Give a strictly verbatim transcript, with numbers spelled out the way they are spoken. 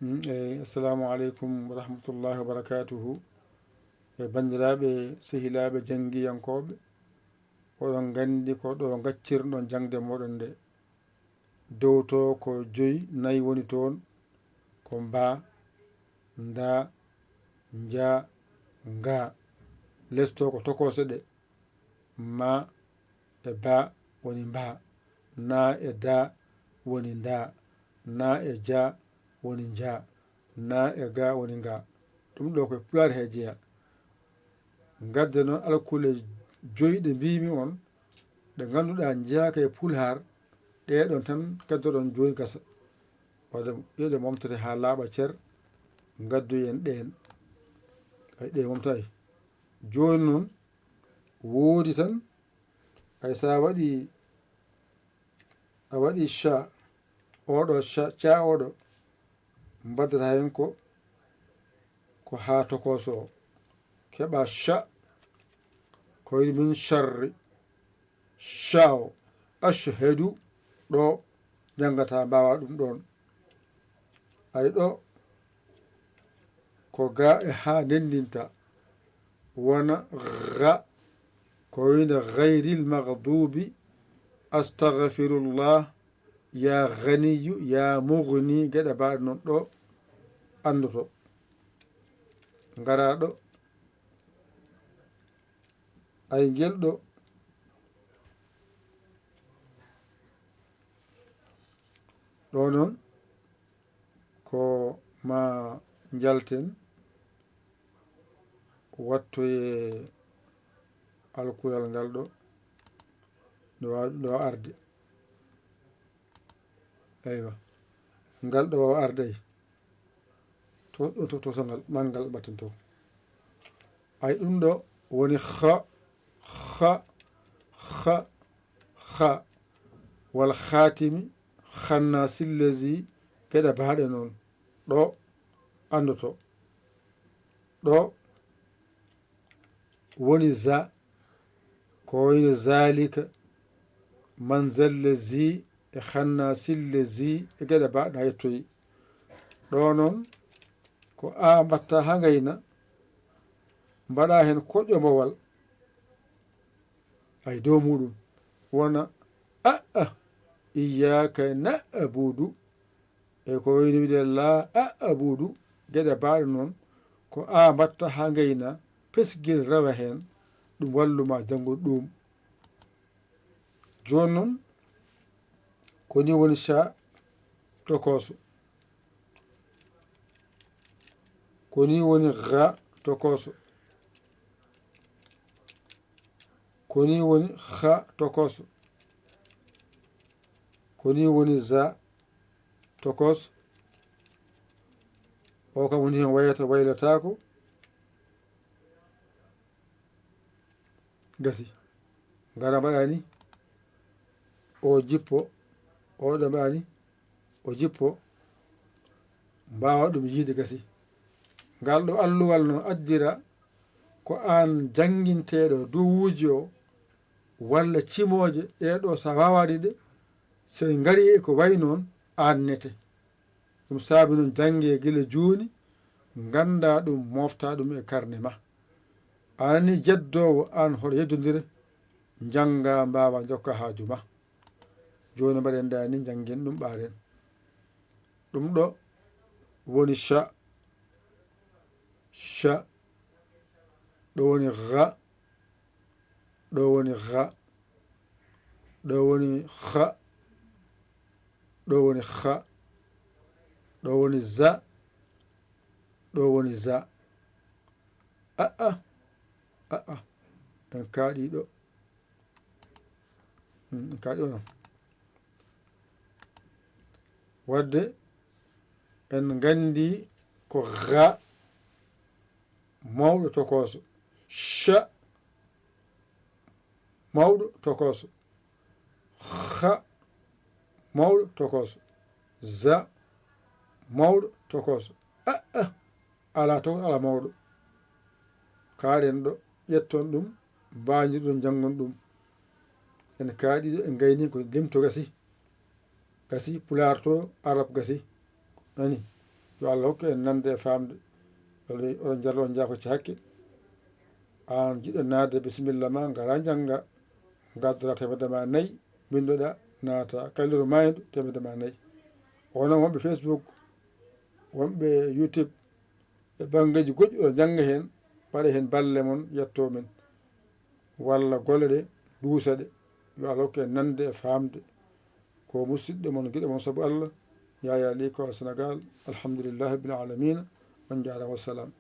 Mm, eyyi, assalamu aleykum wa rahmatullahi wa barakatuhu. E banndiraaɓe, sehilaaɓe, janngiyankooɓe, oɗon nganndi ko ɗo ngaccirɗon jaŋde mooɗon nde. Dow to ko joyi, nayi woni toon, ko mba, nda, nja, nga. Les to ko tokoose ɗe. Ma e ba woni mba. Na e da woni nda. Na e ja woni nja. Na e ga woni nga. Ɗum ɗo koye Pulaar he jeya. Ngadde noon alkule joyi ɗe mbiimi on, ɗe ngannduɗaa njeyaaka e Pulaar, ɗee ɗon tan keddoɗon jooni gasa. Waɗde ɗe momtete haa laaɓa cer, ngaddoyen ɗeen. Ay, ɗe momtaay. Jooni noon, woodi tan, ay, so a waɗi, a waɗi ca, oɗo ca, ca oɗo, mbaddata heen ko, ko haa tokooso o. Keɓa ca, ko woni min carri, ca o, ashhadu, ɗo, janngata, mbaawa ɗum ɗoon. Ay ɗo, ko ga e ha ndenndinta, wona ga, ko wiyde gayril magdubi, astagfirullah, ya ganiyu, ya mugni, geɗe mbaɗe noon ɗo anndoto. Ngara ɗo, ay ngel ɗo, ɗo noon, ko ma njalten, wattoye alkulal ngal ɗo, ɗo wa-, ɗo arde. Eywa. Ngal ɗo arde. To, to, to, to, so ngal, man ngal ɓatten to. Ay ɗum ɗo woni kha, kha, kha, kha. Wal khatimi, khanna sillezi, geɗe baɗe noon. Ɗo anndoto. Ɗo woni za, ko wayno zalika, man zallazi, e khanna sillazi, e geɗe baɗe na yettoyi. Ɗo noon, ko a mbatta ha ngayna, mbaɗa heen koƴƴo mbowal, ay dow muɗum, wona a'a, iyyaka na'budu, e ko wayno wiide la a'budu, geɗe baɗe noon, ko a mbatta ha ngayna, pesgel rewa heen, ɗum walluma janngo ɗum. Jooni noon, ko ni woni ca tokooso. Ko ni woni ga tokooso. Ko ni woni kha tokooso. Ko ni woni za tokooso. O kam woni heen wayata, waylataako. Gasi. Ngara mbaɗa ni. O jippo. O ɗo mbaɗa ni. O jippo. Mbaawa ɗum yiide gasi. Ngal ɗo alluwal no addira ko aan jannginteeɗo duwuuji o, walla cimooje ɗee ɗo, so a waawaani ɗe, so en ngarii e ko wayi noon, aannete. Ɗum saabi noon janngee gila jooni, nganndaa ɗum, mooftaa ɗum e karne ma. A nanii jeddoowo, aan hoto yeddondire, njanngaa, mbaawaa njokka haaju ma. Jooni mbaɗen ɗaa ni, njanngen ɗum, ɓaaren. Ɗum ɗo woni ca, ca. Ɗo woni ga, ɗo woni ga, ɗo woni kha, ɗo woni kha, ɗo woni za, ɗo woni za. A'a, a'a, en kaaɗi ɗo. Mm, en kaaɗi ɗo noon. Wadde en nganndi ko ga mawɗo tokooso, ca mawɗo tokooso, kha mawɗo tokooso, za mawɗo tokooso. A'a, alaa to alaa mawɗo. Kaaɗen ɗo, ƴetton ɗum, mbaajirɗon, njanngon ɗum. En kaaɗi ɗo, en ngayni ko limto gasi. Gasi, pulaar to, arab gasi. Nani? Yo Allah hokku en nande e faamde. Yo Allah, oɗon njarlo, on njaafo ci hakke. Aan jiɗɗo naatde, bisimilla ma, ngara njannga. Ngaddoɗaa teemedde ma nayi, mbinndoɗaa, naata kaydiru maaydu, teemedde ma nayi. Onon wonɓe Facebook, wonɓe YouTube, e banngeeji goɗɗi, oɗon njannga heen, mbaɗa heen balle mon, yetto min. Walla golle ɗe, duusa ɗe. Yo Allah hokku en nande e faamde. Ko musiɗɗo mon, giɗo mon sabu Allah, Yaya Ly, Kowal Senegaal. Alhamdulillahi rabbil aalamiina. On njaaraama, wassalam.